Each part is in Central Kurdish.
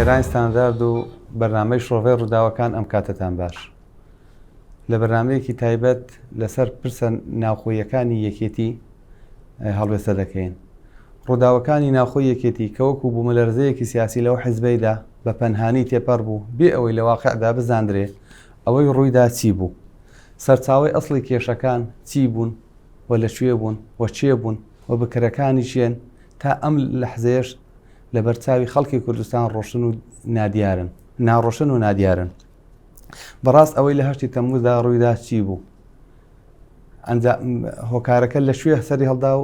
بینەرانی ستاندارد و بەرنامەی شڕۆڤەی ڕووداوەکان ئەم کاتەتان باش. لە بەرنامەیەکی تایبەت لەسەر پرسە ناوخۆییەکانی یەکێتی هەڵوێستە دەکەین. ڕووداوەکانی ناوخۆی یەکێتی کە وەکو بوومەلەرزەیەکی سیاسی لەو حزبەیدا بە پەنهانی تێپەڕ بوو بێ ئەوەی لە واقعدا بزاندرێ ئەوەی ڕوویدا چی بوو؟ سەرچاوەی ئەسڵی کێشەکان چی بوون و لە کوێ بوون و کێ بوون و بکەرەکانی کێن تا ئەم لەحزەیەش لەبەرچاوی خەڵکی کوردستان ڕۆشن و نادیارن ناڕۆشن و نادیارن. بەڕاست ئەوەی لە هەشتی تەمموزدا ڕوویدا چی بوو؟ هۆکارەکە لە کوێ سەری هەڵدا و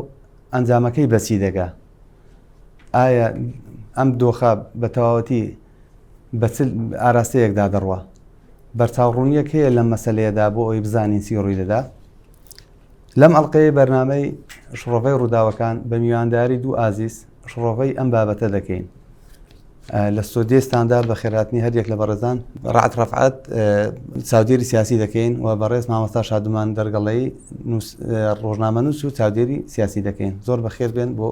ئەنجامەکەی بەچی دەگا؟ ئایا ئەم دۆخە بە تەواوەتی بە چ ئاراستەیەکدا دەڕوا؟ بەرچاوڕوونیەک هەیە لەم مەسلەیەدا بۆ ئەوەی بزانین چی ڕووی دەدا؟ لەم ئەڵلقەیە بەرنمەی شڕۆڤەی ڕووداوەکان بە میوانداری دوو ئازیز شڕۆڤەی ئەم بابەتە دەکەین. لە ستۆدیۆی ستاندارد بە خێراتنی هەریەک لە بەڕێزان ڕعد ڕەفعەت چاودێری سیاسی دەکەین و بەڕێز مامۆستا شادومان دەرگەڵی ڕۆژنامەنووس و چاودێری سیاسی دەکەین زۆر بەخێر بێن بۆ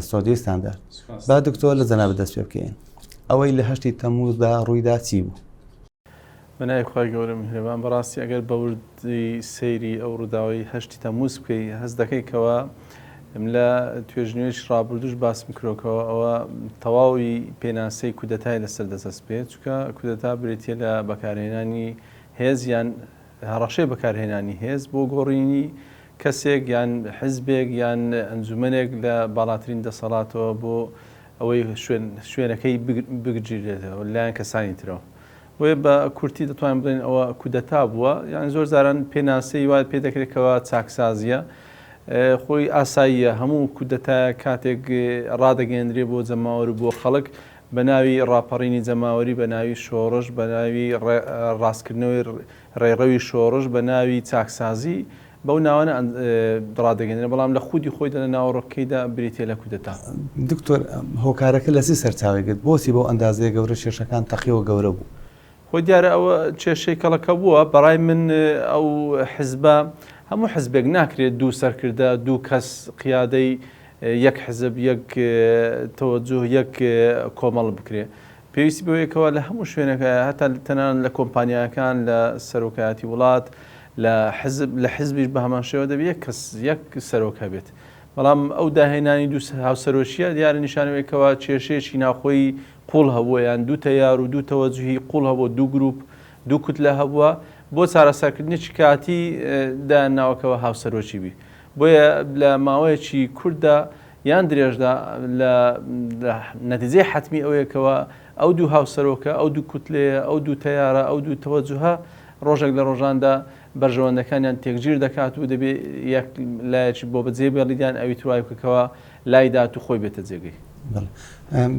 ستۆدیۆی ستاندارد با دکتۆر لە جەنابت دەست پێ بکەین ئەوەی لە هەشتی تەمموزدا ڕوویدا چی بوو؟ بە ناوی خوای گەورە میهرەبان بەڕاستی ئەگەر بە وردی سەیری ئەو ڕووداوەی هەشتی تەمموز بکەی هەست دەکەی کەوا لە توێژینەوەیەکی ڕابردووش باسم کرۆکەوە ئەوە تەواوی پێناسەی کودەتای لەسەر دەچەسپێ چونکە کودەتا بریتیە لە بەکارهێنانی هێز یان هەڕەشەی بەکارهێنانی هێز بۆ گۆڕینی کەسێک یان حزبێک یان ئەنجومەنێک لە باڵاترین دەسەڵاتەوە بۆ ئەوەی شوێن شوێنەکەی بگیرێتەوە لەلایەن کەسانی ترەوە. بۆیە بە کورتی دەتوانین بڵێین ئەوە کودەتا بووە، یان زۆر جاران پێناسەی وای پێ دەکرێت کەوا چاکسازییە. خۆی ئاساییە هەموو کودەتایەک کاتێک ڕادەگەیەندرێ بۆ جەماوەر و بۆ خەڵک بە ناوی ڕاپەڕینی جەماوەری، بە ناوی شۆڕش، بە ناوی ڕاستکردنەوەی ڕێڕەوی شۆڕش، بە ناوی چاکسازی، بەو ناوانە ڕادەگەیەندرێ، بەڵام لە خودی خۆیدا لە ناوەڕۆکەکەیدا بریتییە لە کودەتا. دکتۆر هۆکارەکە لە چ سەرچاوەیەک گرت؟ بۆچی بەو ئەندازەیە گەورە کێشەکان تەقی و گەورە بوو؟ خۆی دیارە ئەوە کێشەی کەڵەکە بووە، بەڕای من ئەو حزبە هەموو حزبێک ناکرێت دوو سەرکردە دوو کەس قیادەی یەک حزب یەک تەوەجوه یەک کۆمەڵ بکرێ پێویستی بەوەیە کەوا لە هەموو شوێنێک هەتا تەنانەت لە کۆمپانیاکان لە سەرۆکایەتی وڵات لە حزب لە حزبیش بە هەمان شێوە دەبێت یەک کەس یەک سەرۆک هەبێت بەڵام ئەو داهێنانی دوو هاوسەرۆکیە دیارە نیشانەوەی کەوا کێشەیەکی ناوخۆی قوڵ هەبووە یان دوو تەیار و دوو تەوەجوهی قوڵ هەبووە دوو گروپ دوو کوتلە هەبووە بۆ چارەسەرکردنێکی کاتی دایان ناوەکەوە هاوسەرۆکی بی بۆیە لە ماوەیەکی کوورتدا یان درێژدا لە نەتیجەی حەتمی ئەوەیە کەوا ئەو دوو هاوسەرۆکە، ئەو دوو کوتلەیە، ئەو دوو تەیارە، ئەو دوو تەوەجوهە ڕۆژێک لە ڕۆژاندا بەرژەوەندەکانیان تێکگیر دەکات و دەبێ یەک لایەکی بۆ بەجێ بێڵیت یان ئەوی تر وای بکە کەوا لای دات و خۆی بێتە جێگەی. بەڵێ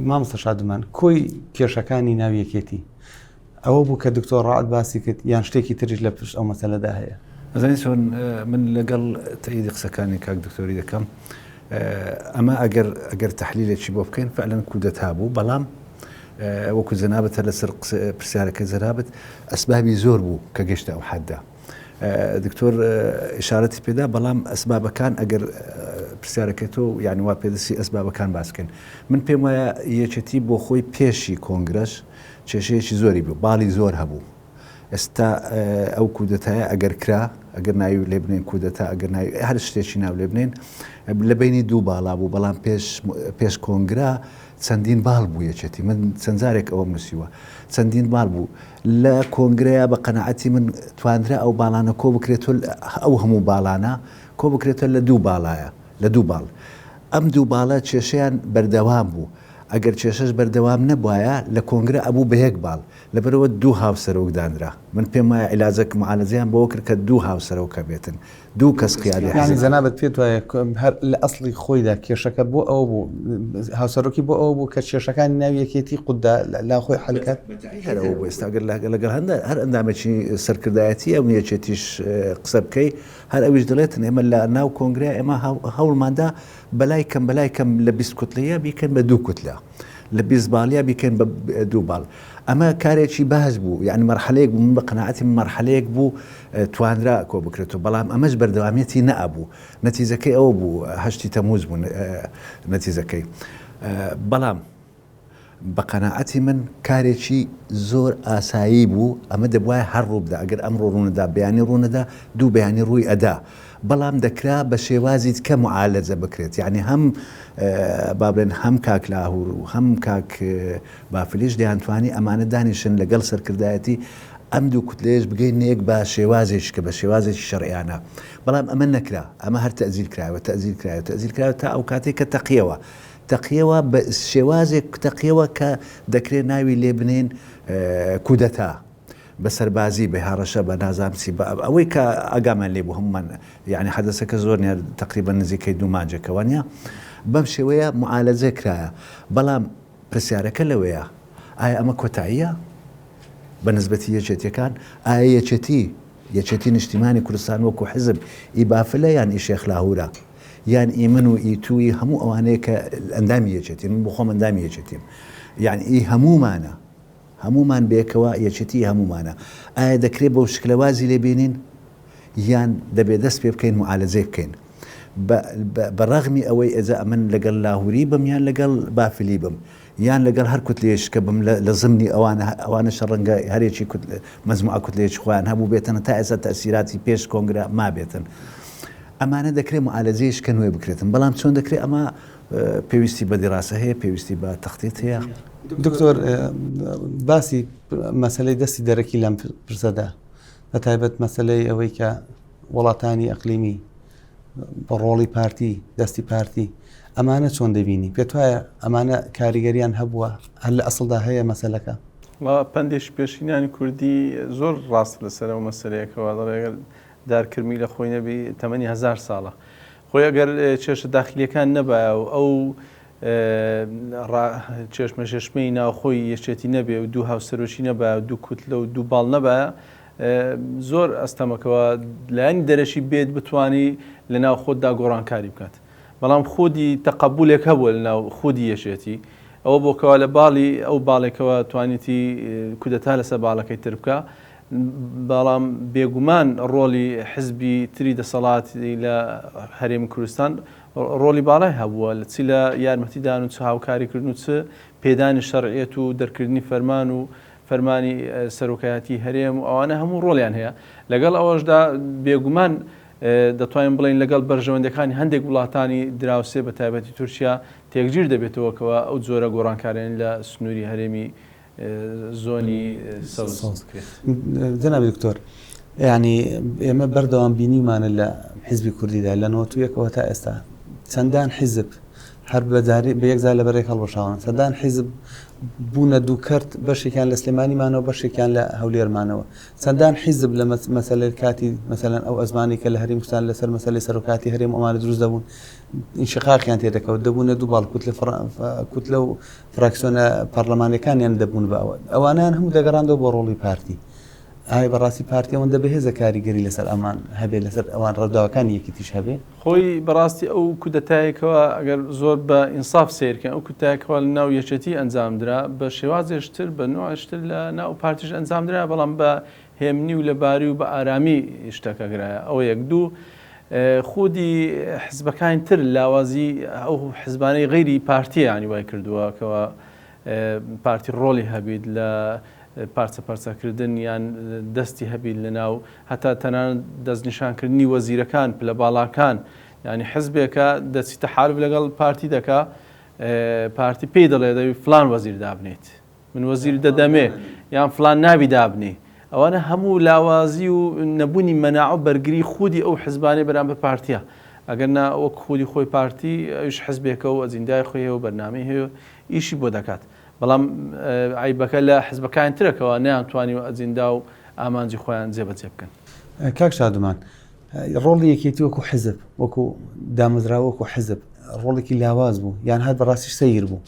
مامۆستا شادومان کۆی کێشەکانی ناو یەکێتی ئەوە بوو کە دکتۆر ڕەعد باسی کرد یان شتێکی تریش لە پشت ئەو مەسەلەدا هەیە؟ ئەزانی چۆن من لەگەڵ تەئیدی قسەکانی کاک دکتۆری دەکەم ئەمە ئەگەر ئەگەر تەحلیلێکی بۆ بکەین فعلەن کودەتا بوو بەڵام وەکو جەنابت هەر لەسەر پرسیارەکەی جەنابت ئەسبابی زۆر بوو کە گەشتە ئەو حەدە دکتۆر ئشارەتی پێدا بەڵام ئەسبابەکان ئەگەر پرسیارەکەی تۆ یعنی وا پێدەستی ئەسبابەکان باس بکەین من پێم وایە یەکێتی بۆ خۆی پێشی کۆنگرەش کێشەیەکی زۆری بوو، باڵی زۆر هەبوو. ئێستا ئەو کودەتایە ئەگەر کرا، ئەگەر ناوی لێ بنێین کودەتا، ئەگەر ناوی هەر شتێکی ناو لێ بنێین، لە بەینی دوو باڵا بوو، بەڵام پێش پێش کۆنگرە چەندین باڵ بوو یەکێتی. من چەند جارێک ئەوەم نووسیوە. چەندین باڵ بوو. لە کۆنگرەیا بە قەناعەتی من توانرا ئەو باڵانە کۆ بکرێتەوە، ئەو هەموو باڵانە کۆ بکرێتەوە لە دوو باڵایە، لە دوو باڵ. ئەم دوو باڵە کێشەیان بەردەوام بوو. ئەگەر کێشەش بەردەوام نەبوایە لە کۆنگرە ئەبوو بە یەک باڵ، لەبەرئەوە دوو هاوسەرۆک دانرا. من پێم وایە عیلاجەک معالەجەیان بەوە کرد کە دوو هاوسەرۆک هەبێتن، دوو کەس قیادەی حزب. یانی جەنابت پێت وایە هەر لە ئەسڵی خۆیدا کێشەکە بۆ ئەوە بوو، هاوسەرۆکی بۆ ئەوە بوو کە کێشەکانی ناو یەکێتی قوتدا لا خۆی حەل کات؟ بە تەئکید هەر ئەوە بوو. ئێستا ئەگەر لەگەڵ هەر ئەندامێکی سەرکردایەتی ئەم یەکێتیش قسە بکەی هەر ئەویش دەڵێتن ئێمە لە ناو کۆنگرە ئێمە هەوڵماندا بەلای کەم بەلای کەم لە 20 کوتلەیە بیکەن بە دوو کوتلە لە 20 باڵیا بیکەن بە دوو باڵ ئەمە کارێکی باش بوو یعنی مەرحەلەیەک بوو من بە قەناعەتی من مەرحەلەیەک بوو توانرا کۆ بکرێتەوە بەڵام ئەمەش بەردەوامیەتی نەئەبوو نەتیجەکەی ئەوە بوو هەشتی تەموز بوو نەتیجەکەی بەڵام. بە قەناعەتی من کارێکی زۆر ئاسایی بوو، ئەمە دەبوایە هەر ڕووبدا، ئەگەر ئەمڕۆ ڕوونەدا بەیانی ڕوونەدا، دوو بەیانی ڕووی ئەدا، بەڵام دەکرا بە شێوازی دیکە معالەجە بکرێت، یانی هەم با بڵێن هەم کاک لاهور و هەم کاک بافلیش دەیانتوانی ئەمانە دانیشن لەگەڵ سەرکردایەتی ئەم دوو کوتلەیەش بگەینە یەک بە شێوازێکی کە بە شێوازێکی شەرعیانە، بەڵام ئەمە نەکرا، ئەمە هەر تەئجیل کرایەوە، تەئجیل کرایەوە، تەئجیل کرایەوە تا ئەو کاتەی کە تەقیەوە. تەقیەوە بە شێوازێک تەقیەوە کە دەکرێت ناوی لێ بنێین کودەتا بە سەربازی بە هەڕەشە بە نازانم چی بە ئەوەی کە ئاگامان لێ بوو هەمومان یعنی حەدەسەکە زۆر نیە تقریبا نزیکەی دوو مانجێکەوە نیە بەم شێوەیە معالەجە کرایە بەڵام پرسیارەکە لەوەیە ئایا ئەمە کۆتاییە بە نسبەتی یەکێتیەکان ئایا یەکێتی یەکێتی نیشتیمانی کوردستان وەکو حزب ئی بافلە یان ئی شێخ لاهورە یان ئی من و ئی تو ئی هەموو ئەوانەیە کە ئەندامی یەکێتین من بۆ خۆم ئەندامی یەکێتیم یان ئی هەموومانە هەموومان بێکەوە یەکێتی هەموومانە ئایا دەکرێت بەو شکلە وازی لێ بێنین یان دەبێ دەست پێ بکەین معالەجەی بکەین بە ڕەغمی ئەوەی ئێجا ئەمن لەگەڵ لاهوری بم یان لەگەڵ بافلی بم یان لەگەڵ هەر کوتلەیەکی کە بم لە زمنی ئەوانە ئەوانەشە ڕەنگە هەرێکی مەجموعە کوتلەیەکی خۆیان هەبوو بێتن تا ئێستا تەئسیراتی پێش کۆنگرە مابێتن ئەمانە دەکرێت معالەجەیش کە نوێ بکرێتن بەڵام چۆن دەکرێت ئەمە پێویستی بە دیراسە هەیە پێویستی بە تەختیت هەیە. دکتۆر باسی مەسلەی دەستی دەرەکی لەم پرسەدا بە تایبەت مەسلەی ئەوەی کە وڵاتانی ئەقلیمی بە ڕۆڵی پارتی دەستی پارتی ئەمانە چۆن دەبینی پێت وایە ئەمانە کاریگەریان هەبووە هەر لە ئەسڵدا هەیە مەسەلەکە؟ وەڵا پەندێکی پێشینانی کوردی زۆر ڕاستە لەسەر ئەو مەسەلەیە کەوا دەڵێ ئەگەر دار کرمی لە خۆی نەبی تەمەنی هەزار ساڵە. خۆی ئەگەر کێشە داخلیەکان نەبایە و ئەو چێشمەژێشمەی ناوخۆی یەکێتی نەبێ و دوو هاوسەرۆکی نەبایە و دوو کوتلە و دوو باڵ نەبایە زۆر ئەستەمەکەوە لایەنی دەرەکی بێت بتانی لە ناو خۆتدا گۆڕانکاری بکات. بەڵام خودی تەقەبولێک هەبووە لە ناو خودی یەکێتی ئەوە بۆ کەوا لە باڵی ئەو باڵێکەوە توانیتی کودەتا لەسەر باڵەکەی تر بکا بەڵام بێگومان ڕۆڵی حزبی تری دەسەڵات لە هەرێمی کوردستان ڕۆڵی باڵای هەبووە لە چی لە یارمەتیدان و چ هاوکاریکردن و چ پێدانی شەرعیەت و دەرکردنی فەرمان و فەرمانی سەرۆکایەتی هەرێم و ئەوانە هەموو ڕۆڵیان هەیە لەگەڵ ئەوەشدا بێگومان دەتوانین بڵێین لەگەڵ بەرژەوەندیەکانی هەندێک وڵاتانی دراوسێ بە تایبەتی تورکیا تێکگیر دەبێتەوە کەوا ئەو جۆرە گۆڕانکاریانە لە سنووری هەرێمی زۆنی سەوز بکرێت. جەنابی دکتۆر یانی ئێمە بەردەوام بینیومانە لە حیزبی کوردیدا لە نۆتویەکەوە تا ئێستا چەندان حیزب هەر بە یەکجار لە بەرێک هەڵوەشاون چەندان حیزب بوونە دوو کەرت بەشێکیان لە سلێمانی مانەوە بەشێکیان لە هەولێرمانەوە چەندان حیزب لە مەسەلەی کاتی مەسەلەن ئەو ئەزمانەی کە لە هەرێم کوردستان لەسەر مەسەلەی سەرۆکاتی هەرێم ئەمانە دروست دەبوون ئینشقاقیان تێدەکەوت دەبوونە دوو باڵ کوتلە کوتلە و فراکسیۆنە پەرلەمانەکانیان دەبوون بە ئەوە ئەوانیان هەموو دەگەڕاندەوە بۆ ڕۆڵی پارتی ئایا بەڕاستی پارتی ئەوەندە بەهێزە کاریگەری لەسەر ئەمان هەبێ لەسەر ئەوان ڕەوداوەکانی یەکێتیش هەبێ؟ خۆی بەڕاستی ئەو کودەتایەکەوە ئەگەر زۆر بە ئینساف سەیرکەن ئەو کوتایەکەوە لە ناو یەکێتی ئەنجامدرا بە شێوازێشتر بە نوعشتر لە ناو پارتیش ئەنجامدرا بەڵام بە هێمنی و لەباری و بە ئارامی شتەکە گرایە ئەوە یەک دوو خودی حزبەکانی تر لاوازی ئەو حزبانەی غەیری پارتیانی وای کردووە کەەوە پارتی ڕۆڵی هەبیت لە پارچە پارچەکردن یان دەستی هەبیت لە ناو هەتا تەنانەت دەستنیشانکردنی وەزیرەکان پلە باڵاکان یانی حزبێکە دەچی تەحالف لەگەڵ پارتی دەکا پارتی پێی دەڵێ دەبی فلان وەزیر دابنیت من وەزیر دەدەمێ یان فلان نابی دابنی ئەوانە هەموو لاوازی و نەبوونی مەناع و بەرگری خودی ئەو حزبانەی بەرامبەر پارتیە ئەگەر نا وەک خودی خۆی پارتی ئەویش حزبێکە و ئەجیندای خۆی هەیە و بەرنامەی هەیە و ئیشی بۆ دەکات بەڵام عەیبەکە لە حزبەکانی ترە کەوا نەیانتوانیوە ئەجیندا و ئامانجی خۆیان جێبەجێ بکەن. کاک شادومان ڕۆڵی یەکێتی وەکو حزب وەکو دامەزراوە وەکو حزب ڕۆڵێکی لاواز بوو یان هەر بەڕاستیش سەیر بوو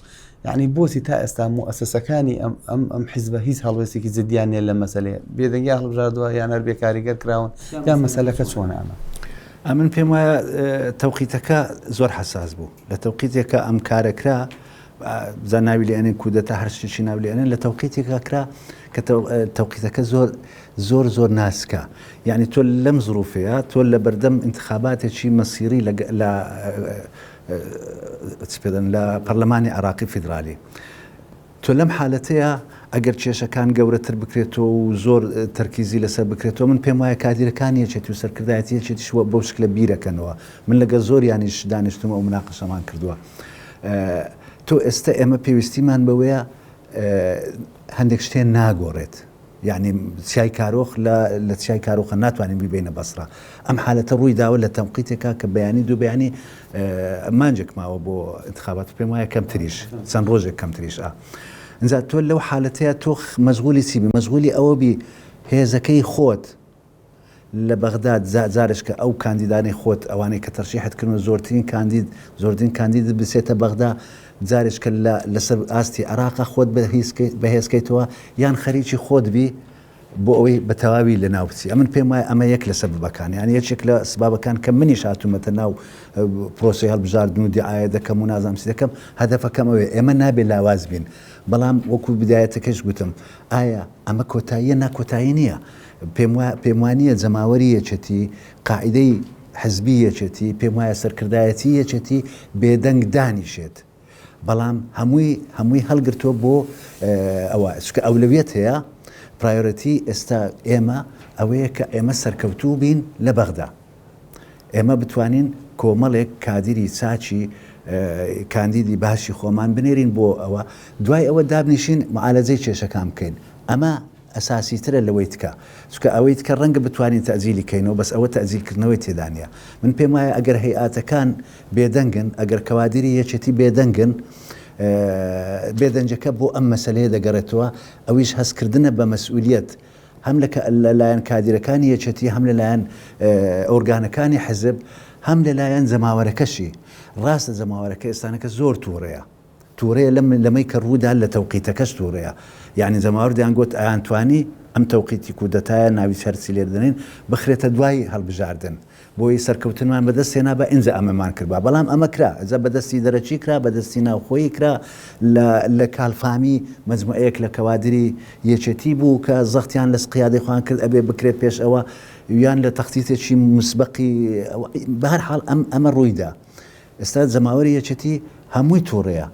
یعنی بۆچی تا ئێستا موئەسەسەکانی ئەم ئەم ئەم حزبە هیچ هەڵوێستێکی جدیان نییە لە مەسەلەیە بێدەنگیان هەڵبژاردووە یان هەر بێکاریگەر کراون یان مەسەلەکە چۆنە ئەمە؟ ئەمن پێم وایە تەوقیتەکە زۆر حەساس بوو لە تەوقیتێکە ئەم کارە کرا جا ناوی لێ ئەنێن کودەتا هەر شتێکی ناو لێ ئەنێن لە تەوقیتێکا کرا کە تەوقیتەکە زۆر زۆر زۆر ناسکە یعنی تۆ لەم زروفەیە تۆ لە بەردەم انتخاباتێکی مەسیری لە چ پێدەن لە پەرلەمانی عراقی فیدرالی. تۆ لەم حالەتەیا ئەگەر کێشەکان گەورەتر بکرێتەوە و زۆر تەرکیزی لەسەر بکرێتەوە من پێم وایە کادیرەکانی یەکێتی و سەرکردایەتی یەکێتیش بەو شکلە بیرەکەنەوە من لەگەڵ زۆریانیش دانیشتوم ئەو مناقەشەمان کردووە تۆ ئێستا ئێمە پێویستیمان بەوەیە هەندێک شتێ ناگۆڕێت یەعنی چیای کارۆخ لە لە چیای کارۆخە ناتوانین بیبەینە بەسڕە. ئەم حالەتە ڕووی داوە لە تەوقیتێکا کە بەیانی دوو بەیانی مانگێک ماوە بۆ ئینتخابات پێم وایە کەمتریش چەند ڕۆژێک کەمتریش ئا. ئینجا تۆ لەو حالەتەیە تۆ مەشغولی چی بی؟ مەشغولی ئەوە بی هێزەکەی خۆت لە بەغداد جارێک کە ئەو کاندیدانەی خۆت ئەوانەی کە تەرشیحت کردوون زۆرترین کاندید زۆرترین کاندیدت بچێتە بەغدا جارێک کە لە لەسەر ئاستی عێراقا خۆت بەهێز کەیتەوە یان خەریکی خۆت بی بۆ ئەوەی بە تەواوی لە ناو بچی ئەمن پێم وایە ئەمە یەک لە سەبەبەکان یان یەکێک لە سبابەکان کە منیش هاتوومەتە ناو پرۆسەی هەڵبژاردن و دیعاە دەکەم و نازانم چی دەکەم هەدەفەکەم ئەوەیە ئێمە نابێ لاواز بین بەڵام وەکو بدایەتەکەش گوتم ئایا ئەمە کۆتاییە نا کۆتایی نییە پێم وانییە جەماوەری یەکێتی، قاعیدەی حزبی یەکێتی، پێم وایە سەرکردایەتی یەکێتی بێدەنگ دانیشێت، بەڵام هەمووی هەمووی هەڵگرتووە بۆ ئەوە، چونکە ئەولەویەت هەیە، priority ئێستا ئێمە ئەوەیە کە ئێمە سەرکەوتوو بین لە بەغدا، ئێمە بتوانین کۆمەڵێک کادیری چاکی کاندیدی باشی خۆمان بنێرین بۆ ئەوە، دوای ئەوە دابنیشین معالەجەی کێشەکان بکەین، ئەمە ئەساسی ترە لەوەی تکە چونکە ئەوەی تکە ڕەنگە بتوانین تەئجیلی کەینەوە بەس ئەوە تەئجیل کردنەوەی تێدا نیە من پێم وایە ئەگەر هەیئاتەکان بێدەنگن ئەگەر کەوادری یەکێتی بێدەنگن بێدەنگەکە بۆ ئەم مەسەلەیە دەگەڕێتەوە ئەویش هەستکردنە بە مەسئولیەت هەم لە لایەن کادیرەکانی یەکێتی هەم لەلایەن ئۆرگانەکانی حزب هەم لەلایەن جەماوەرەکەشی ڕاستە جەماوەرەکە ئێستانەکە زۆر تووڕەیە توڕەیە لەم لەمەی کە ڕوودا لە تەوقیتەکەش توڕەیە یانی جەماوەر دەیان گۆت ئەیان توانی ئەم تەوقیتی کودەتایە ناوی هەرچی لێ دەنێین بخرێتە دوای هەڵبژاردن بۆی سەرکەوتنمان بەدەست هێنابا ئینجا ئەمەمان کردبا بەڵام ئەمە کرا جا بەدەستی دەرەکی کرا بەدەستی ناوخۆیی کرا لە لە کالفامی مەجموعەیەک لە کەوادری یەکێتی بوو کە زەختیان لەس قیادەی خۆیان کرد ئەبێ بکرێت پێش ئەوە یان لە تەختیتێکی مسبەقی بەهەرحاڵ ئەم ئەمە ڕوویدا ئێستا جەماوەری یەکێتی هەمووی توڕەیە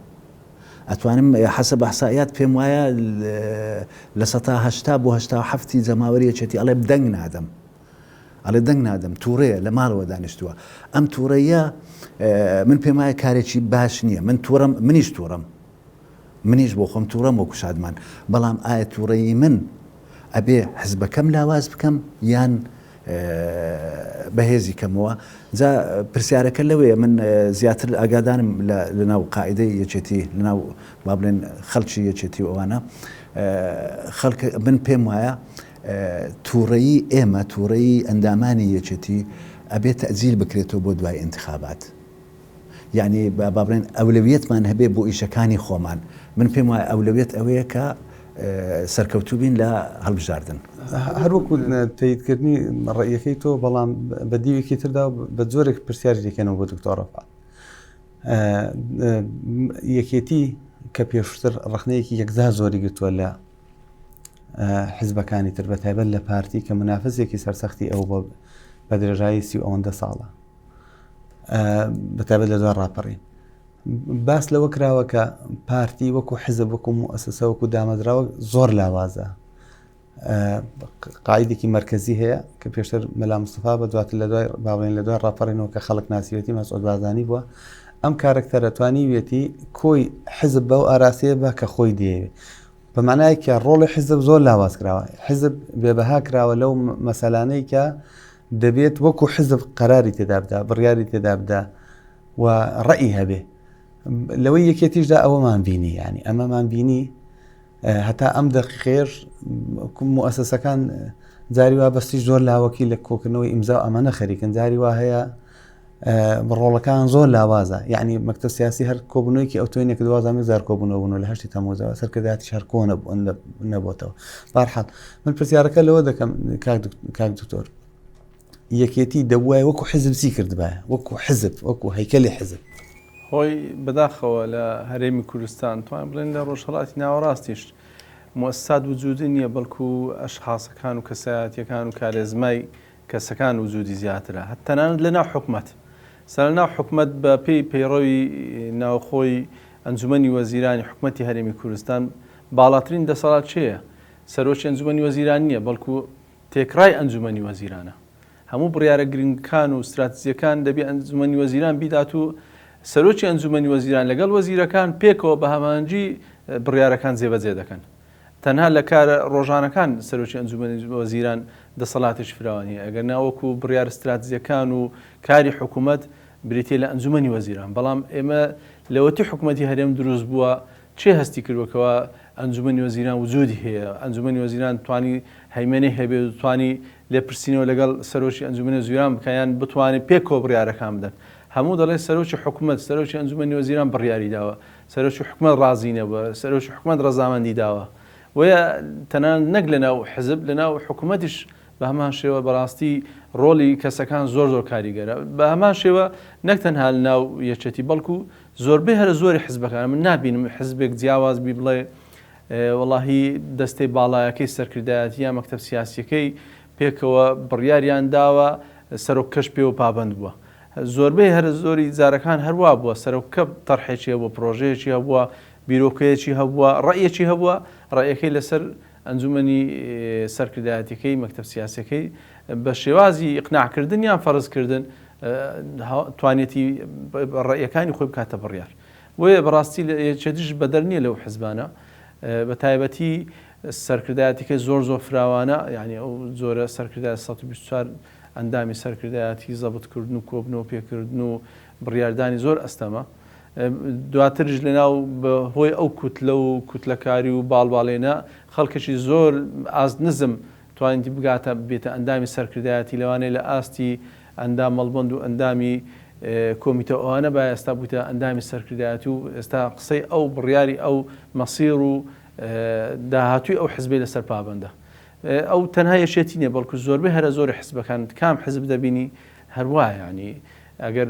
ئەتوانم حەسەب ئەحسائیات پێم وایە لە سەتا 80 بۆ 87 جەماوەری یەکێتی ئەڵێ دەنگ نادەم ئەڵێ دەنگ نادەم توڕەیە لە ماڵەوە دانیشتووە ئەم توڕەیە من پێم وایە کارێکی باش نییە من توڕەم منیش توڕەم منیش بۆ خۆم توڕەم وەکو شادمان بەڵام ئایا توڕەیی من ئەبێ حزبەکەم لاواز بکەم یان بەهێزی کەمەوە جا پرسیارەکە لەوەیە من زیاتر ئاگادانم لە ناو قاعدەی یەکێتی لەناو با بڵێن خەڵکی یەکێتی و ئەوانە خەڵک من پێم وایە تووڕەیی ئێمە تووڕەیی ئەندامانی یەکێتی ئەبێت تەجیل بکرێتەوە بۆ دوای انتخابات یانی با بڵێن ئەولەویەتمان هەبێ بۆ ئیشەکانی خۆمان من پێم وایە ئەولەویەت ئەوەیە کە سەرکەوتوو بین لە هەڵبژاردن. هەر وەکو تەیدکردنی ڕەئیەکەی تۆ بەڵام بە دیوێکی تردا بە جۆرێک پرسیاری دەکەنەوە بۆ دکتۆر ڕەفعەت یەکێتی کە پێشتر ڕخنەیەکی یەکجار زۆری گرتووە لە حزبەکانی تر بە تایبەت لە پارتی کە منافسێکی سەرسەختی ئەو بە درێژایی سی ئەوەندە ساڵە بەتایبەت لە دوای ڕاپەڕین باس لەوە کراوە کە پارتی وەکو حزب وەکو موئەسەسە وەکو دامەزراوە زۆر لاوازە قاعدێکی مرکزی هەیە کە پێشتر مەلا مستەفا بە دواتر لە دوای باڵێن لە دوای ڕاپەڕینەوە کە خەڵک ناسیوێتی مەسعود بارزانی بووە ئەم کارکتەرە توانیویەتی کۆی حزب بەو ئاراستەیە بە کە خۆی دەیەوێت بە مانایەک کە ڕۆڵی حزب زۆر لاواز کراوە حزب بێبەها کراوە لەو مەسەلانەی کە دەبێت وەکو حزب قەراری تێدا بدا بڕیاری تێدا بدا و ڕئی هەبێ لەوەی یەکێتیشدا ئەوەمان بینی ینی ئەمەمان بینی هەتا ئەم دەقیقێش موسسەکان جاری وا بەستی زۆر لاوەکی لە کۆکردنەوەی ئیمزا ئەمانە خەریکن جاری وا هەیە ڕۆڵەکان زۆر لاوازە یعنی مەکتەب سیاسی هەر کۆبوونەوەیەکی ئەوتۆی نەکرد وازانم زار کۆبوونەوە بوون لە هەشتی تەموزەوە سەرکردایەتیش هەر کۆ نەبووتەوە بارحاڵ من پرسیارەکە لەوە دەکەم کاک دکتۆر یەکێتی دەبوایە وەکو حزب چی کردبایە وەکو حزب وەکو هەیکەلی حزب هۆی بەداخەوە لە هەرێمی کوردستان توان بڵێن لە ڕۆژهەڵاتی ناوەڕاستیش موسسات وجودی نییە بەڵکو ئەشخاصەکان و کەسایەتیەکان و کارێزمای کەسەکان وجودی زیاترە هەت تەنانەت لە ناو حکومەت سا لە ناو حکومەت بە پێی پەیڕەوی ناوخۆی. ئەنجومەنی وەزیرانی حکومەتی هەرێمی کوردستان باڵاترین دەسەڵات کێیە؟ سەرۆکی ئەنجومەنی وەزیران نییە، بەڵکو تێکڕای ئەنجومەنی وەزیرانە. هەموو بڕیارە گرنگەکان و ستراتیجیەکان دەبێ ئەنجومەنی وەزیران بیدات و سەرۆکی ئەنجومەنی وەزیران لەگەڵ وەزیرەکان پێکەوە بە هەماهەنگی بڕیارەکان جێبەجێ دەکەن. تەنها لە کارە ڕۆژانەکان سەرۆکی ئەنجومەنی وەزیران دەسەڵاتێکی فراوانی هەیە، ئەگەر نا وەکو بڕیارە ستراتیجیەکان و کاری حکومەت بریتیە لە ئەنجومەنی وەزیران. بەڵام ئێمە لەوەتی حکومەتی هەرێم دروست بووە کێ هەستی کردووە کەوا ئەنجومەنی وەزیران وجودی هەیە، ئەنجومەنی وەزیران توانی هەیمەنەی هەبێت و توانی لێپرسینەوە لەگەڵ سەرۆکی ئەنجومەنی وەزیران بکا یان بتوانێت پێکەوە بڕیارەکان بدەن. هەموو دەڵێن سەرۆکی حکومەت، سەرۆکی ئەنجومەنی وەزیران بڕیاری داوە، سەرۆکی حکومەت ڕازی نەبووە، سەرۆکی حکومەت ڕەزامەندی داوە. بۆیە تەنانەت نەک لەناو حزب، لەناو حکومەتیش بە هەمان شێوە بەڕاستی ڕۆڵی کەسەکان زۆر زۆر کاریگەرە. بە هەمان شێوە نەک تەنها لەناو یەکێتی بەڵکو زۆربەی هەرە زۆری حزبەکان، من نابینم حزبێک جیاواز بی بڵێ وەڵاهی دەستەی باڵایەکەی سەرکردایەتی یا مەکتەب سیاسیەکەی پێکەوە بڕیاریان داوە سەرۆکەش پێوە پابەند بووە. زۆربەی هەرە زۆری جارەکان هەروا بووە سەرۆکە تەرحێکی هەبووە، پرۆژەیەکی هەبووە، بیرۆکەیەکی هەبووە، ڕەئیەکی هەبووە، ڕەئیەکەی لەسەر ئەنجومەنی سەرکردایەتیەکەی مەکتەب سیاسیەکەی بە شێوازی ئیقناعکردن یان فەرزکردن توانێتی ڕەئیەکانی خۆی بکاتە بڕیار. بۆیە بەڕاستی یەکێتیش بەدەر نییە لەو حزبانە بە تایبەتی سەرکردایەتیەکەی زۆر زۆر فراوانە یعنی ئەو جۆرە سەرکردای 124 ئەندامی سەرکردایەتی زەبتکردن و کۆبنەوە پێکردن و بڕیاردانی زۆر ئەستەمە دواترش لەناو هۆی ئەو کوتلە و کوتلەکاری و باڵباڵێنە خەڵکێکی زۆر ئاست نزم توانیتی بگاتە بێتە ئەندامی سەرکردایەتی لەوانەیە لە ئاستی ئەندام مەڵبەند و ئەندامی کۆمیتە ئەوانە با ئێستا بوویتە ئەندامی سەرکردایەتی و ئێستا قسەی ئەو بڕیاری ئەو مەسیر و داهاتووی ئەو حزبەی لەسەر پابەندە. ئەو تەنها یەکێتی نیە بەڵکو زۆربەی هەرە زۆری حزبەکان کام حزب دەبینی هەروایە یانی ئەگەر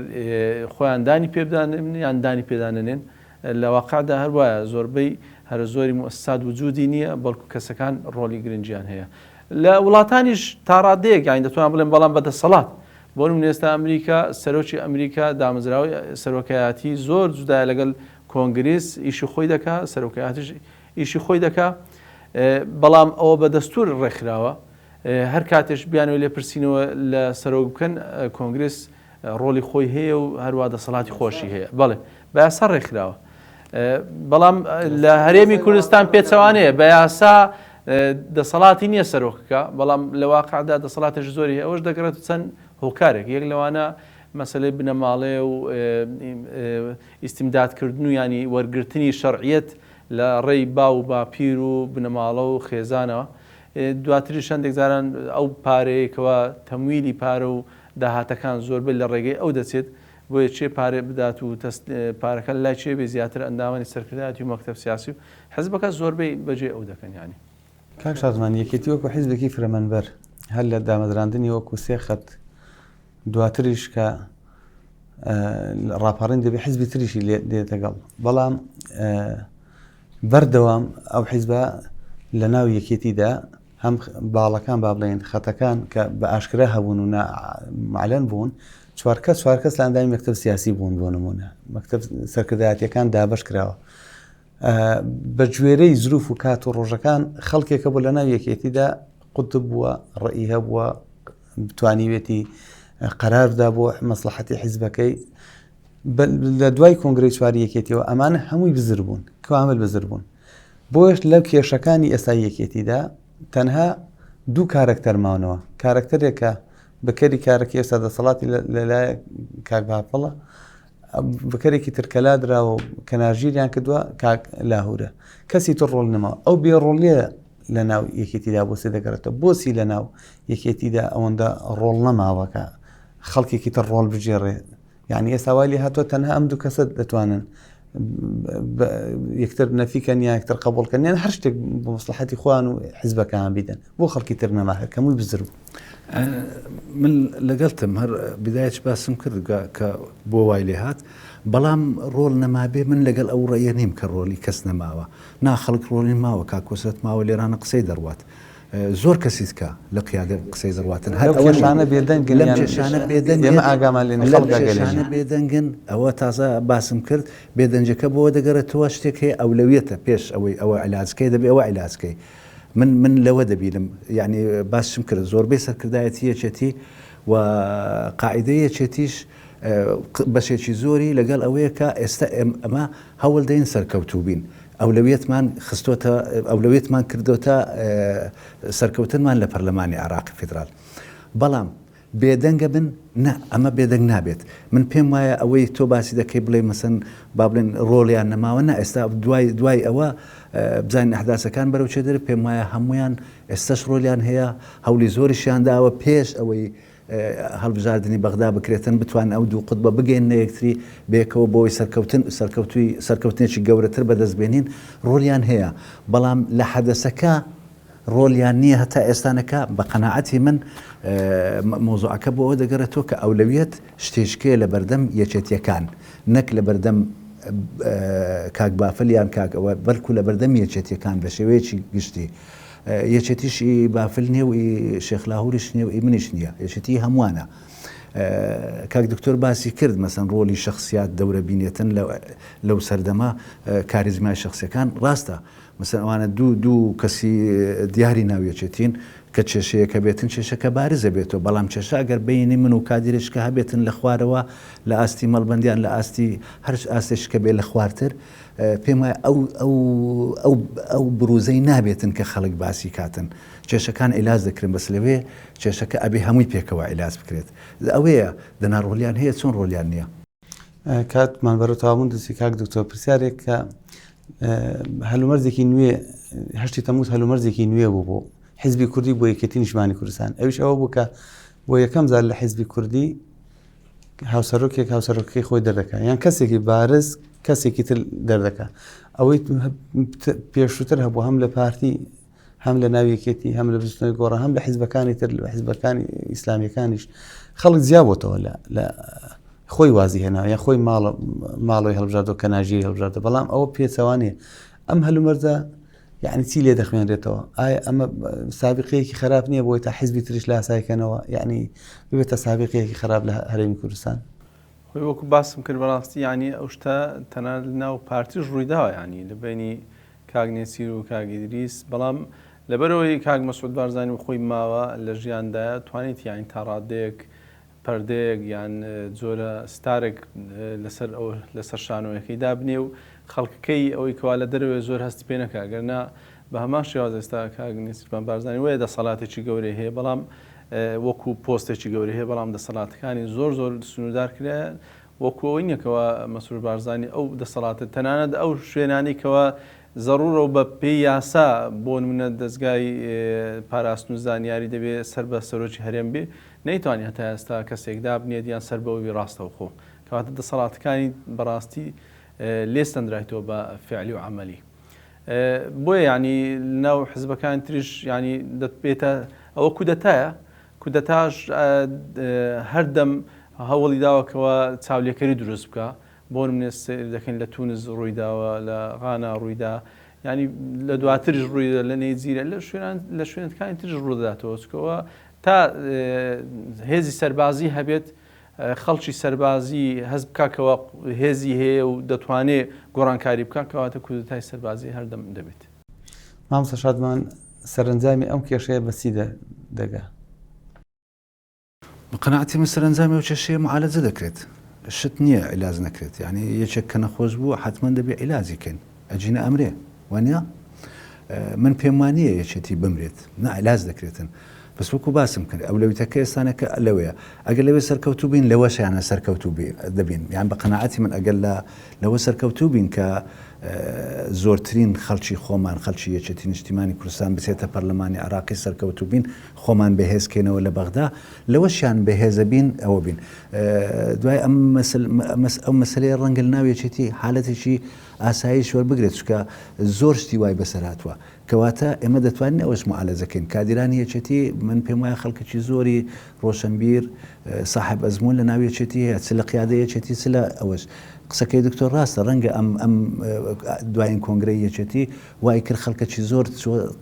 خۆیان دانی پێبدان یان دانی پێدانەنێن لە واقعدا هەروایە زۆربەی هەرە زۆری موسسات وجودی نییە بەڵکو کەسەکان ڕۆڵی گرنگیان هەیە لە وڵاتانیش تاڕادەیەک یانی دەتوان بڵێن بەڵام بە دەسەڵات بۆ نمونە ئێستا ئەمریکا سەرۆکی ئەمریکا دامەزراوەی سەرۆکایەتی زۆر جودایە لەگەڵ کۆنگریس ئیشی خۆی دەکا سەرۆکایەتیش ئیشی خۆی دەکا بەڵام ئەوە بە دەستور ڕێکخراوە هەر کاتێش بیانەوە لێپرسینەوە لە سەرۆک بکەن کۆنگرس ڕۆڵی خۆی هەیە و هەروە دەسەڵاتی خۆشی هەیە بەڵێ بە یاسا ڕێکخراوە بەڵام لە هەرێمی کوردستان پێچەوانەیە بە یاسا دەسەڵاتی نییە سەرۆکەکە بەڵام لە واقعدا دەسەڵاتێک زۆری هەیە ئەوەش دەگەڕێت چەند هۆکارێک یەک لەوانە مەسلەی بنەماڵەیە و ئیستیمدادکردن و ینی وەرگرتنی شەرعیەت لە ڕێی باو و باپیر و بنەماڵە و خێزانەوە دواتریش هەندێک جاران ئەو پارەیە کەوا تەمویلی پارە و داهاتەکان زۆربەی لە ڕێگەی ئەو دەچێت بۆیە کێ پارە بدات و پارەکە لای کێ بێ زیاتر ئەندامانی سەرکردایەتی و مەکتەب سیاسی و حزبەکە زۆربەی بەجێ ئەو دەکەن یانی. کاک شادمان یەکێتی وەکو حیزبێکی فرەمەنبەر هەر لە دامەزراندنی وەکو سێ خەت دواتریش کە ڕاپەڕین دەبێ حیزبی تریشی لێ دێتە گەڵ بەڵام بەردەوام ئەو حیزبە لە ناو یەکێتیدا هەم باڵەکان با بڵێین خەتەکان کە بە ئاشکرا هەبوون و معلن بوون چوارکەس چوارکەس لە ئەندامی مەکتەب سیاسی بوون بۆ نمونە مەکتەب سەرکردایەتیەکان دابەش کراوە بە گوێرەی زروف و کات و ڕۆژەکان خەڵکێکە بۆ لە ناو یەکێتیدا قوتب بووە ڕئی هەبووە توانیوێتی قەراردا بۆ مەسلحەتی حیزبەکەی لە دوای کۆنگرەی چواری یەکێتیەوە ئەمانە هەمووی بزر بوون کامل بزر بوون بۆیەش لە کێشەکانی ئێستای یەکێتیدا تەنها دوو کارەکتەر ماونەوە، کارەکتەرێک کە بکەری کارەکەی ئێستا دەسەڵاتی لەلایە کاک بافڵە، بکەرێکی تر کە لادراوە و کەنارگیریان کردووە کاک لاهورە، کەسی تر ڕۆڵ نەماوە. ئەو بێ ڕۆڵیە لە ناو یەکێتیدا بۆچی دەگەڕێتەوە؟ بۆچی لە ناو یەکێتیدا ئەوەندە ڕۆڵ نەماوە کە خەڵکێکی تر ڕۆڵ بگێڕێ؟ یعنی ئێستا وای لێ هاتووە تەنها ئەم دوو کەسە دەتوانن یەکتر نەفیکەن یا یەکتر قبولکەن یان هەر شتێک بۆ مەسلحەتی خۆیان و حزبەکان بیدەن بۆ خەڵکی تر نەما هەر کەمووی بزر بوو. من لەگەڵتم هەر بدایەت باسم کرد کە بۆ وای لێ هات بەڵام ڕۆڵ نەمابێ من لەگەڵ ئەو ڕێیە نیم کە ڕۆڵی کەس نەماوە نا خەڵک ڕۆڵی ماوە کاک کۆسرەت ماوە لێرانە قسەی دەڕوات. زۆر کەسی تکە لە قیادە قسەی دەڕواتن هەر لەو ئەوە کێشانە بێدەنگن لەم یان کێشانە بێدەنگن ئێمە ئاگامان لێ نیە لەم خەڵک ئاگای لێ کێشانە نیە. بێدەنگن ئەوە تازە باسم کرد بێدەنگەکە بۆ دەگەڕێتەوە شتێک هەیە ئەولەویەتە پێش ئەوەی ئەوە عیلاج کەی دەبێ ئەوە عیلاج کەی من من لەوە دەبینم یعنی باسم کرد زۆربەی سەرکردایەتی یەکێتی و قاعیدەی یەکێتیش بەشێکی زۆری لەگەڵ ئەوەیە کە ئێستا ئەمە هەوڵ دەین سەرکەوتوو بین ئەولەویەتمان خستۆتە ئەولەویەتمان کردۆتە سەرکەوتنمان لە پەرلەمانی عێراقی فیدرال بەڵام بێدەنگە بن نا ئەمە بێدەنگ نابێت من پێم وایە ئەوەی تۆ باسی دەکەی بڵێ مەسەن با بڵێن ڕۆڵیان نەماوە نا ئێستا دوای دوای ئەوە بزانین ئەحداسەکان بەرەو چێ دەرێ پێم وایە هەمویان ئێستەش ڕۆلیان هەیە هەولی زۆریشیان داوە پێش ئەوەی هەڵبژاردنی بەغدا بکرێتن بتوانن ئەو دوو قوتبە بگەیننە یەکتری بەیەکەوە بۆی سەرکەوتن سەرکەوتوی سەرکەوتنێکی گەورەتر بەدەست بێنین ڕۆلیان هەیە بەڵام لە حەدەسەکە ڕۆلیان نییە هەتا ئێستانەکە بە قەناعەتی من مەوزوعەکە بۆ ئەوە دەگەڕێتەوە کە ئەولەویەت شتێکیە لە بەردەم یەکێتیەکان نەک لە بەردەم کاک بافل یان کاک ئەوە بەلکو لە بەردەم یەکێتیەکان بە شێوەیەکی گشتی یەکێتیش ئی بافل نیە و ئی شێخ لاهوریش نیە و ئی منیش نیە یەکێتی هەمووانە کاک دکتۆر باسی کرد مەسەن ڕۆلی شخصیات دەورە بینێتن لەو سەردەمە کاریزمای شخصیەکان ڕاستە مەسەن ئەوانە دوو دوو کەسی دیاری ناو یەکێتین کە کێشەیەکە بێتن کێشەکە بارزە بێتەوە بەڵام کێشە ئەگەر بینی من و کادیرێکە هەبێتن لە خوارەوە لە ئاستی مەڵبەندیان لە ئاستی هەر ئاستێکە بێ لە خوارتر پێم وایە ئەو ئەو ئەو ئەو بروزەی نابێتن کە خەڵک باسی کاتن کێشەکان عیلاج دەکرێن بەس لەوێ کێشەکە ئەبێ هەمووی پێکەوە عیلاج بکرێت ئەوەیە دەنا ڕۆلیان هەیە چۆن ڕۆلیان نییە. کاتمان بەرەو تەواوبوون دەچێت کاک دکتۆر پرسیارێک کە هەلومەرجێکی نوێ هەشتی تەموز هەلومەرجێکی نوێ بوو بۆ حزبی کوردی بۆ یەکێتی نیشتمانی کوردستان ئەویش ئەوە بوو کە بۆ یەکەم جار لە حزبی کوردی هاوسەرۆکێک هاوسەرۆکەکەی خۆی دەردەکا یان کەسێکی بارز کەسێکی تر دەردەکا ئەوەی پێشووتر هەبوو هەم لە پارتی هەم لە ناو یەکێتی هەم لە بزوتنەوەی گۆڕان هەم لە حیزبەکانی تر لە حیزبەکانی ئیسلامیەکانیش خەڵک جیا بۆتەوە لە لە خۆی وازی هێنا یان خۆی ماڵ ماڵەوەی هەڵبژاردەوە کە ناژیری هەڵبژاردە بەڵام ئەوە پێچەوانەیە ئەم هەلومەرجە یعنی چی لێ دەخوێنرێتەوە ئایا ئەمە سابقەیەکی خراپ نییە بۆی تا حیزبی تریش لاسایکەنەوە یعنی ببێتە سابقەیەکی خراپ لە هەرێمی کوردستان خۆی وەکو باسم کرد بەڕاستی یعنی ئەو شتە تەنانەت لەناو پارتیش ڕوویداوە یعنی لە بینی کاک نێچیر و کاک ئیدریس بەڵام لەبەرەوەی کاک مەسعود بارزانی و خۆی ماوە لە ژیاندایە توانیت یعنی تا ڕادەیەک پەردەیەک یان جۆرە ستارێک لەسەر ئەو لەسەر شانۆیەکەی دابنێ و خەڵکەکەی ئەوەی کەوا لە دەرەوەی زۆر هەستی پێ نەکا گەر نا بە هەمان شێواز ئێستا کاک نێچیرڤان بارزانی وەیە دەسەڵاتێکی گەورەی هەیە بەڵام وەکو پۆستێکی گەورەی هەیە بەڵام دەسەڵاتەکانی زۆر زۆر سنووردار کرایە وەکو ئەوەی نییە کەوا مەسرور بارزانی ئەو دەسەڵاتە تەنانەت ئەو شوێنانەی کەوا زەڕوورە و بە پێی یاسا بۆ نمونە دەزگای پاراستن و زانیاری دەبێ سەر بە سەرۆکی هەرێم بێ نەیتوانی هەتا ئێستا کەسێک دابنێت یان سەر بەوە بی ڕاستەوخۆ. کەواتە دەسەڵاتەکانی بەڕاستی لێ سەندرایتەوە بە فعلی و عەمەلی. بۆیە یانی لەناو حزبەکانی تریش یانی دەبێتە ئەوە کودەتایە، کودەتاش هەردەم هەوڵی داوە کەوا چاولێکەری دروست بکا. بۆ نمونە سەیر دەکەین لە تونس ڕوویداوە، لە غانا ڕوویدا، یانی لە دواتریش ڕوویدا لە نەیجیریا، لە شوێنان لە شوێنەکانی تریش ڕوودەداتەوە چکەوە تا هێزی سەربازی هەبێت خەڵکی سەربازی هەست بکا کەوا هێزی هەیە و دەتوانێ گۆڕانکاری بکا کەواتە کودەتای سەربازی هەردەم دەبێت. مامۆستا شادمان سەرەنجامی ئەم کێشەیە بە چی دەگا؟ بە قەناعەتی من سەرەنجامی ئەو کێشەیە معالەجە دەکرێت شت نییە عیلاج نەکرێت یعنی یەکێک کە نەخۆش بوو حتمما دەبێ عیلاجی کەین ئەجینە ئەمرێ وانە من پێم وانییە یەکێتی بمرێت نا عیلاج دەکرێتن بەس وەکو باسم کرد ئەولەویتەکە ئێستانەکە لەوەیە ئەگەر لەوێ سەرکەوتوو بین لەوەشیانە سەرکەوتوو دەبین یان بە قەناعەتی من ئەگەر لە لەوە سەرکەوتوو بین کە زۆرترین خەڵکی خۆمان خەڵکی یەکێتی نیشتیمانی کوردستان بچێتە پەرلەمانی عراقی سەرکەوتوو بین خۆمان بەهێز کەینەوە لە بەغدا لەوەشیان بەهێزە بین ئەوە بین دوای ئەم ئەو مەسلەیە ڕەنگە لە ناو یەکێتی حالەتێکی ئاسایش وەربگرێت چونکە زۆر شتی وای بەسەر هاتووە کەواتە ئێمە دەتوانین ئەوەش معالەجە کەین کادیرانی یەکێتی من پێم وایە خەڵکێکی زۆری ڕۆشنبیر ساحب ئەزموون لە ناو یەکێتی هەیە چ لە قیادە یەکێتی چ لە ئەوەش. قسەکەی دکتۆر ڕاستە ڕەنگە ئەم ئەم دوایین کۆنگرەی یەکێتی وای کرد خەڵکەکی زۆر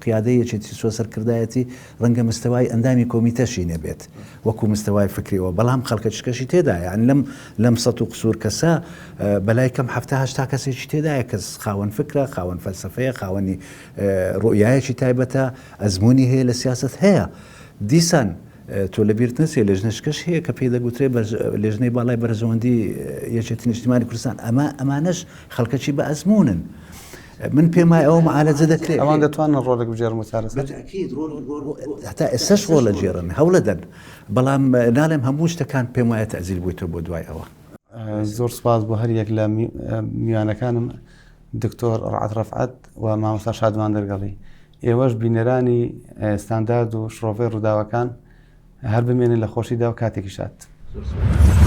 قیادەی یەکێتی چوە سەرکردایەتی ڕەنگە مستەوای ئەندامی کۆمیتەشی نەبێت وەکو مستەوای فکریەوە بەڵام خەڵکەچکەشی تێدایە یانی لەم لەم سەد و قسور کەسە بەلای کەم حەفتا هەشتا کەسێکی تێدایە کەس خاوەن فکرە خاوەن فەلسەفەیە خاوەنی ڕوئیایەکی تایبەتە ئەزموونی هەیە لە سیاسەت هەیە دیسان تۆ لە بیرت نەچێ لێژنەشکەش هەیە کە پێی دەگوترێ لێژنەی باڵای بەرژەوەندی یەکێتی نیشتیمانی کوردستان ئەمە ئەمانەش خەڵکەکی بە ئەزموونن من پێم وایە ئەوە معالەجە دەکرێت. ئەوان دەتوانن ڕۆڵێک بگێڕن بۆ چارەسەر؟ بەتەئکید ڕۆڵ هەتا ئێستاش ڕۆڵ ئەگێڕن هەوڵەدەن بەڵام ناڵێم هەموو شتەکان پێم وایە تەئجیل بوویتەوە بۆ دوای ئەوە. زۆر سوپاس بۆ هەر یەک لە میوانەکانم دکتۆر ڕەعد ڕەفعەت و مامۆستا شادمان دەرگەڵی. ئێوەش بینەرانی ستاندارد و شڕۆڤەی ڕووداوەکان هەر بمێنن لە خۆشیدا و کاتێکی شاد. زۆر سوپاس.